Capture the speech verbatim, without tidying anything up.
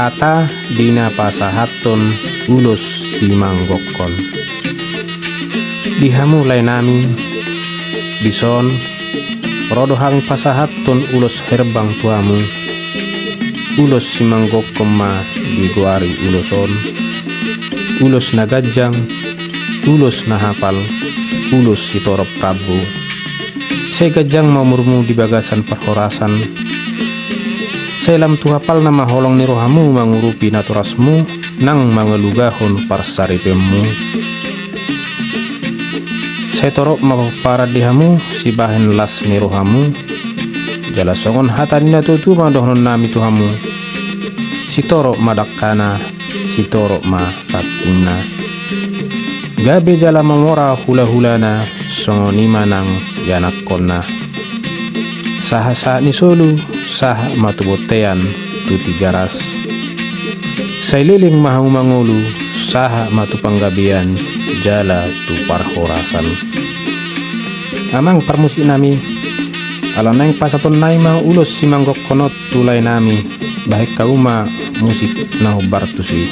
Hata di na pasahathon ulos simanggokhon. Di hamu laenami, dison ro do hami pasahathon ulos herbang tu hamu. Ulos simanggokhon ma digoari ulos on. Ulos na ganjang, ulos na hapal, ulos sitorop rambu. Sai ganjang ma umurmu di bagasan parhorasan. Sai lam tu hapalna ma holong ni rohamu mangurupi natorasmu nang mangalugahon parsaripeonmu. Sai torop ma pomparan di hamu sibahen las ni rohamu. Jala songon hata ni natuatua ma dohononnami tu hamu: Sitorop ma dangkana, sitorop ma rantingna. Gabe jala mamora hulahulana, songon i ma nang ianakhonna. Sahatsahat ni solu, sahat ma tu bontean, tu Tigaras. Sai leleng ma hamu mangolu, sahat ma tu panggabean jala tu parhorasan. Amang parmusiknami, ala naeng pasahatonnami ma ulos simanggokhon on tu laenami, bahen hamu ma musik na hombar tusi.